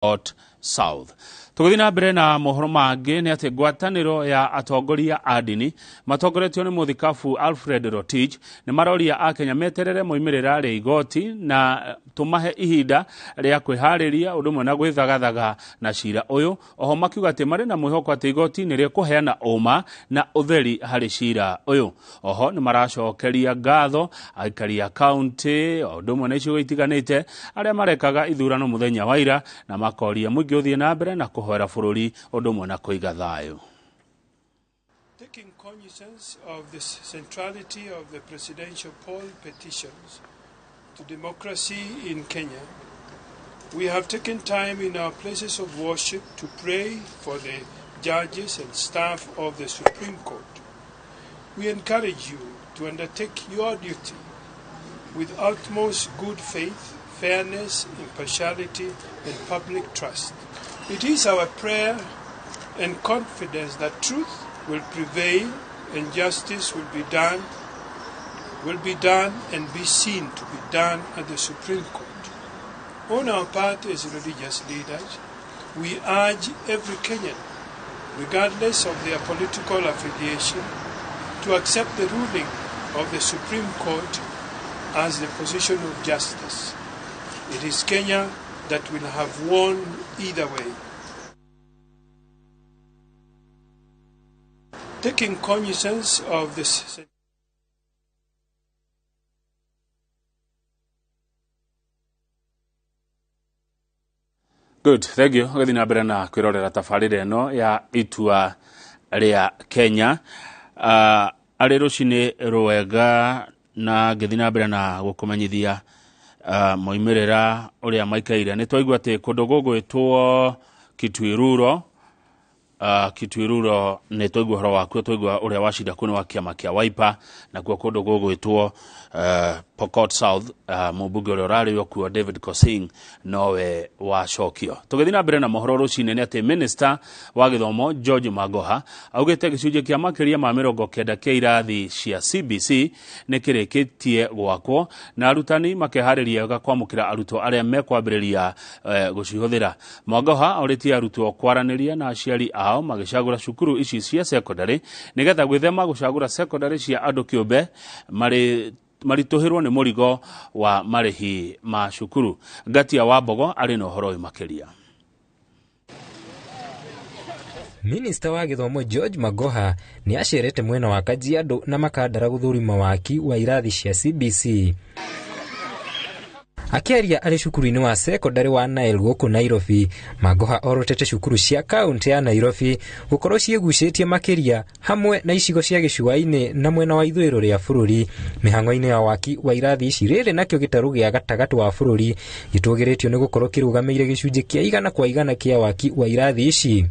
Pokot South. Tũgĩthiĩ na mbere na mohoro mangĩ nĩ atĩ ngwatanĩro ya atongoria a ndini matongoretio nĩ mũthikabu Alfred Rotich nĩ maroria akenya meterere moimĩrĩra rĩa igoti na tũmahe ihinda rĩa kwĩharĩria ũndũ ũmwe na gwĩthagathaga na cira ũyũ. Oho makiuga atĩ marĩ na mwĩhoko atĩ igoti nĩ rĩkũheana ũma na ũtheri harĩ cira ũyũ. Oho nĩ maracokeria ngatho aikari a kaunti o ũndũ ũmwe na icigo itiganĩte arĩa marekaga ithurano mũthenya wa ira na makoria mũingĩ ũthiĩ na mbere na kũhoera bũrũri ũndũ ũmwe na kũiga thayũ. Taking cognizance of the centrality of the presidential poll petitions to democracy in Kenya, we have taken time in our places of worship to pray for the judges and staff of the Supreme Court. We encourage you to undertake your duty with utmost good faith, fairness, impartiality, and public trust. It is our prayer and confidence that truth will prevail and justice will be done and be seen to be done at the Supreme Court. On our part as religious leaders, we urge every Kenyan, regardless of their political affiliation, to accept the ruling of the Supreme Court as the position of justice. It is Kenya that will have won either way. Taking cognizance of this. Good, thank you. Ũgĩthiĩ na mbere na kwĩrorera tabarĩra ĩno ya itua rĩa Kenya. Arĩ rũcinĩ rwega na ngĩthiĩ na mbere na gũkũmenyithia moimĩrĩra ũrĩa maikaire. Nĩ twaigua atĩ kũndũ gũgwĩtwo Kitwiruro, Kitwiruro nĩ twaigua ũhoro wakuo, twaigua ũrĩa wacinda kuo nĩ wa kĩama kĩa Wiper, nakuo kũndũ gũgwĩtwo Pokot South, mũmbunge ũrĩa ũrarĩ kuo David Kosing nowe wacokio. Tũgĩthiĩ na mbere na mohoro rũcinĩ nĩ atĩ Minister wa gĩthomo George Magoha augĩte gĩcunjĩ kĩa makĩria ma 90 kĩa irathi cia CBC nĩ kĩrĩkĩtie gwakwo na arutani makeharĩria wega kwamũkĩra arutwo arĩa mekwambĩrĩria gũcihũthĩra. Magoha orĩtie arutwo kwaranĩria na aciari ao magĩcagũra cukuru ici cia secondary nĩgetha gwĩthema gũcagũra secondary cia andũ kĩũmbe marĩ maritũhĩrwo nĩ mũrigo wa marĩhi ma cukuru. Ngatia wa Mbogo arĩ na ũhoro ũyũ makĩria. Minista wa gĩthomo George Magoha nĩ acerete mwena wa Kajiado na Makandara gũthũrima waki wa irathi cia CBC. Akĩaria arĩ cukuru-inĩ wa secondary wa Nile gũkũ Nairobi, Magoha orotete cukuru cia kaunti ya Nairobi gũkorwo ciĩgucĩtie makĩria hamwe na icigo cia gĩcũa-inĩ na mwena wa ithũĩro rĩa bũrũri. Mĩhang'o-inĩ ya waki wa irathi ici rĩrĩ nakĩo gĩtarũ gĩa gatagatĩ wa bũrũri gĩtũgĩrĩtio nĩ gũkorwo kĩrũgamĩire gĩcunjĩ kĩa 100% kĩa waki wa irathi ici.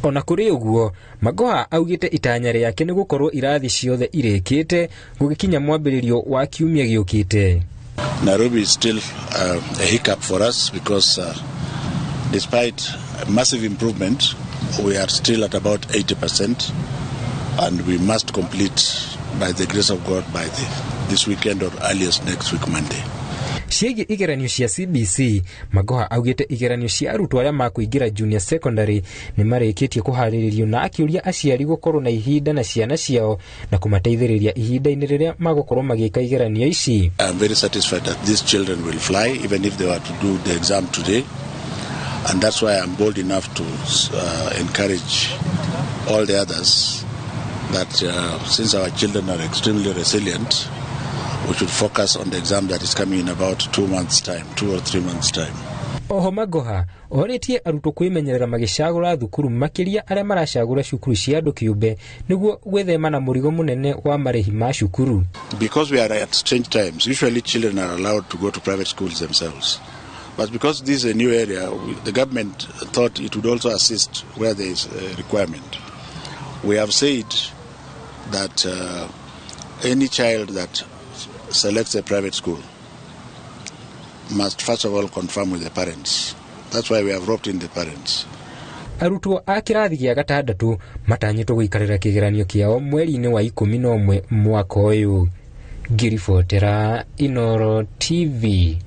Ona kũrĩ ũguo, Magoha augĩte itanya rĩake nĩ gũkorwo irathi ciothe irĩkĩte gũgĩkinya mwambĩrĩrio wa kiumia gĩũkĩte. Nairobi is still a hiccup for us because despite massive improvement, we are still at about 80% and we must complete by the grace of God by this weekend or earliest next week Monday. Ciĩgiĩ igeranio cia CBC, Magoha augĩte igeranio cia arutwo arĩa makũingĩra junior secondary nĩ marĩkĩtie kũharĩrĩrio na akĩũria aciari gũkorwo na ihinda na ciana ciao na kũmateithĩrĩria ihinda-inĩ rĩrĩa magũkorwo magĩka igeranio ici. I am very satisfied that these children will fly even if they were to do the exam today, and that's why I'm bold enough to encourage all the others that since our children are extremely resilient, we should focus on the exam that is coming in about 2 months' time, 2 or 3 months' time. Oho Magoha orĩtie arutwo kwĩmenyerera magĩcagũra thukuru makĩria arĩa maracagũra cukuru cia andũ kĩũmbe nĩguo gwĩthema na mũrigo mũnene wa marĩhi ma cukuru. Because we are at strange times, usually children are allowed to go to private schools themselves. But because this is a new area, the government thought it would also assist where there is a requirement. We have said that any child that selects a private school must first of all confirm with the parents. That's why we have roped in the parents. Arutwo a kĩrathi gĩa gatandatũ matanyĩtwo gũikarĩra kĩgeranio kĩao mweri-inĩ wa 11 mwaka ũyũ. Ngĩribotera Inooro TV,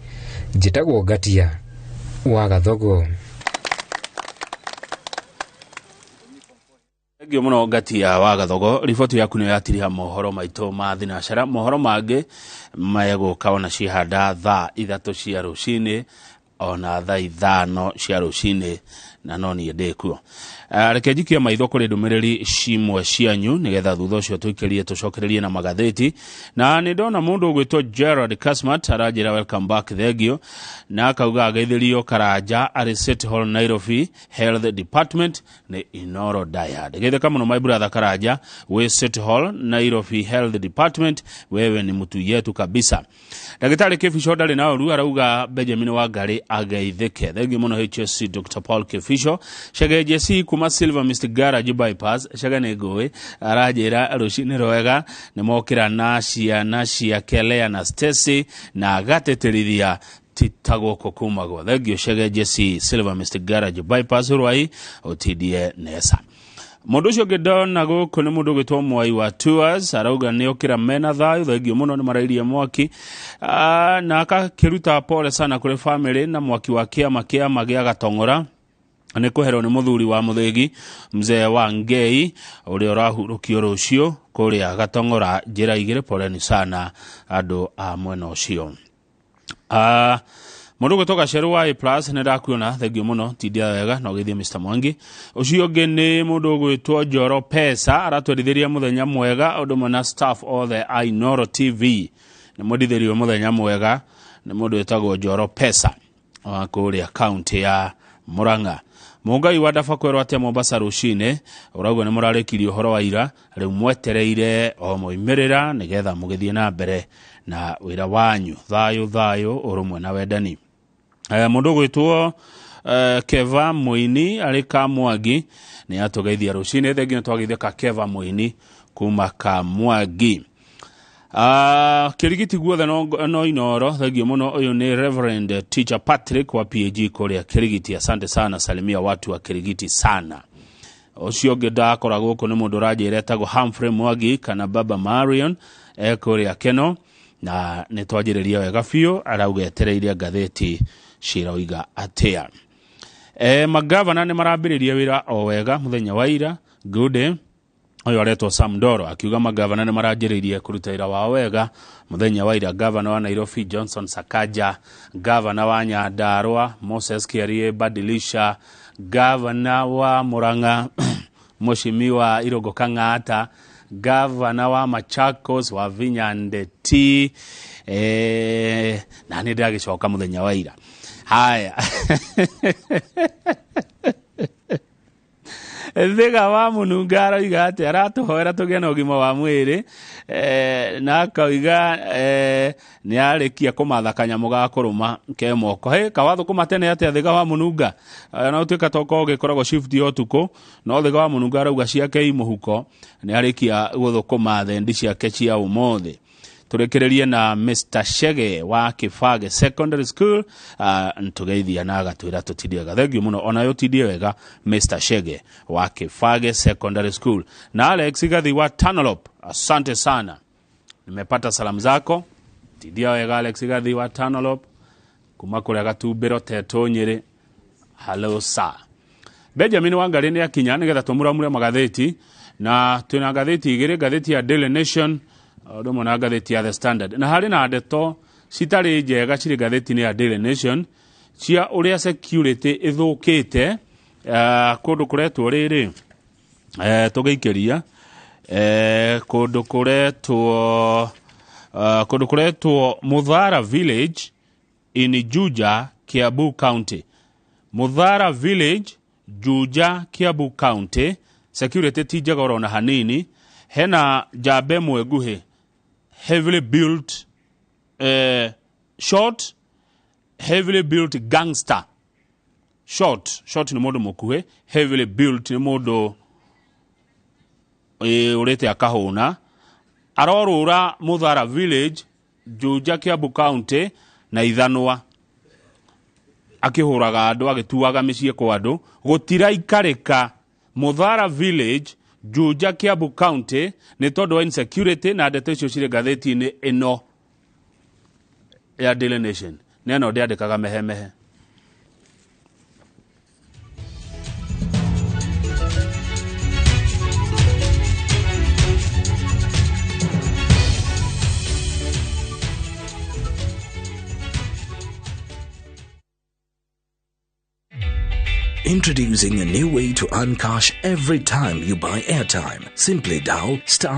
njĩtagwo Ngatia. Wa Gathogo. Thengiũ mũno Ngatia wa Gathogo, riboti yaku nĩyo yatiriha mohoro maitũ ma thinacara. Mohoro mangĩ megũka ona cihanda thaa 3 cia rũcinĩ ona thaa 5 cia rũcinĩ, na no niĩ ndĩkuo. Reke njikie maitho kũrĩ ndũmĩrĩri cimwe cianyu nĩgetha thutha ũcio tũikĩrie tũcokererie na magathĩti. Na nĩ ndona mũndũ ũgwĩtwo Gerard Kasmat aranjĩra welcome back, thengiũ, na akauga ageithĩrio Karanja arĩ City Hall Nairobi Health Department nĩ Inoro Diad. Geithĩka mũno my brother Karanja wĩ City Hall Nairobi Health Department, wewe ni mtu yetu kabisa. Ndagĩtarĩ Kĩbico ndarĩ na ũru, arauga Benjamin Wangari ageithĩke. Thengiũ mũno HSC Dr. Paul Kĩbico. Chege JC kuma Silver Mr. Garage Bypass, Chege nĩ ngũĩ, aranjĩra rũcinĩ rwega, nĩ mokĩra na ciana ciake Lea na Stacy na agatĩtĩrithia tita gũkũ kumagwo. Thengiũ Chege JC Silver Mr. Garage Bypass, rwai ũtindie nesa. Mũndũ ũcio ũngĩ ndona gũkũ nĩ mũndũ ũgwĩtwo Mwai wa Tours, arauga nĩ okĩra mena thayũ, thengiũ mũno, nĩ marairie mwaki. Na akakĩruta pole sana kũrĩ family na mwaki wa kĩama kĩama gĩa Gatong'ora nĩ kũherwo nĩ mũthuri wa mũthĩgi mzee wa Ngei ũrĩa ũrahurũkio rũciũ kũrĩa Gatong'ora njĩra 2. Poleni sana andũ a mwena ũcio. Mũndũ ũgwĩtwo Gacerũ wa A plus nĩ ndakuona, thengiũ mũno, tindia wega na ũgeithie Mr. Mwangi. Ũcio ũngĩ nĩ mũndũ ũgwĩtwo Njoro Pesa, aratwendithĩria mũthenya mwega ũndũ ũmwe na staff othe a Inoro TV. Nĩ mwendithĩrio mũthenya mwega nĩ mũndũ wĩtagwo Njoro Pesa wa kũrĩa kaunti ya Murang'a. Mũngai wa Ndaba kwerwo atĩa Mombasa rũcinĩ, ũrauga nĩ mũrarĩkirie ũhoro wa ira, rĩu mwetereire o moimĩrĩra nĩgetha mũgĩthiĩ na mbere na wĩra wanyu. Thayũ thayũ, ũrũmwe na wendani. Mũndũ ũgwĩtwo Keva Mũini arĩ Kamwangi nĩ atũgeithia rũcinĩ. Thengiũ nĩ twageithĩka Keva Mũini kuma Kamwangi. Kĩrigiti guothe no Inoro, thengiũ mũno. Ũyũ nĩ Reverend Teacher Patrick wa PAG kũrĩa Kĩrigiti, asante sana, salimia watu wa Kĩrigiti sana. Ũcio ũngĩ ndakora gũkũ nĩ mũndũ ũranjĩra etagwo Humphrey Mwangi kana Baba Marion ekũrĩa Keno, na nĩ twanjĩrĩria wega biũ, arauga etereire ngathĩti ciroiga atĩa. Magavana nĩ marambĩrĩria wĩra o wega mũthenya wa ira. Good day. Ũyũ aretwo Sam Ndoro akiuga magavana nĩ maranjĩrĩirie kũruta wĩra wao wega mũthenya wa ira. Gavana wa Nairobi Johnson Sakaja, gavana wa Nyandarua Moses Kiarie Badilisha, gavana wa Murang'a Mheshimiwa Irogo Kang'ata, gavana wa Machakos wa Vinya Ndeti, na nĩ ndĩragĩcoka mũthenya wa ira. Haya. Thiga wa Mũnunga aroiga atĩ aratũhoera tũgĩe na ũgima wa mwĩrĩ, na akauga nĩ arĩkia kũmatha kanyamũ ga kũrũma ke moko. Hĩ, kawathũkũma tene atĩa Thiga wa Mũnunga? Na ũtuĩka tokorwo ũgĩkoragwo shift ya ũtukũ, no Thiga wa Mũnunga arauga ciake i mũhuko, nĩ arĩkia gũthũkũma thendi ciake cia ũmũthĩ. Tũrĩkĩrĩrie na Mr. Shege wa Kĩbage Secondary School, tũgeithia na agatwĩra tũtindie wega. Thengiũ mũno, onawe ũtindie wega Mr. Shege wa Kĩbage Secondary School. Na Alex Gathi wa Tanolop, asante sana, nimepata salamu zako. Tindia wega Alex Gathi wa Tanolop kuma kũrĩa Gatumbĩro Tetũ Nyĩrĩ. Hello sir. Benjamin Wangari nĩ akinya nĩgetha tũmũramure magathĩti, na twĩna ngathĩti igĩrĩ, ngathĩti ya Daily Nation ũndũ ũmwe na ngathĩti ya The Standard. Na harĩ na ndeto citarĩ njega cirĩ ngathĩti-inĩ ya Daily Nation cia ũrĩa security ĩthũkĩte, kũndũ kũretwo rĩrĩ, tũgĩikĩria, kũndũ kũretwo Muthara Village in Juja, Kiambu County. Muthara Village, Juja, Kiambu County, security ti njega oro na hanini. Hena njamba ĩmwe nguhĩ, heavily built, short, heavily built gangster. Short, short nĩ mũndũ mũkuhĩ, heavily built nĩ mũndũ ũrĩte akahũna. Arorũra Muthara Village, Juja, Kiambu County na ithanwa, akĩhũraga andũ, agĩtuaga mĩciĩ kwa andũ. Gũtiraikarĩka Muthara Village, Juja, Kiambu County nĩ tondũ wa insecurity, na ndeto icio cirĩ ngathĩti-inĩ ĩno ya Daily Nation. Nĩ ĩno ndĩandĩkaga mehemehe. Introducing a new way to earn cash every time you buy airtime. Simply dial star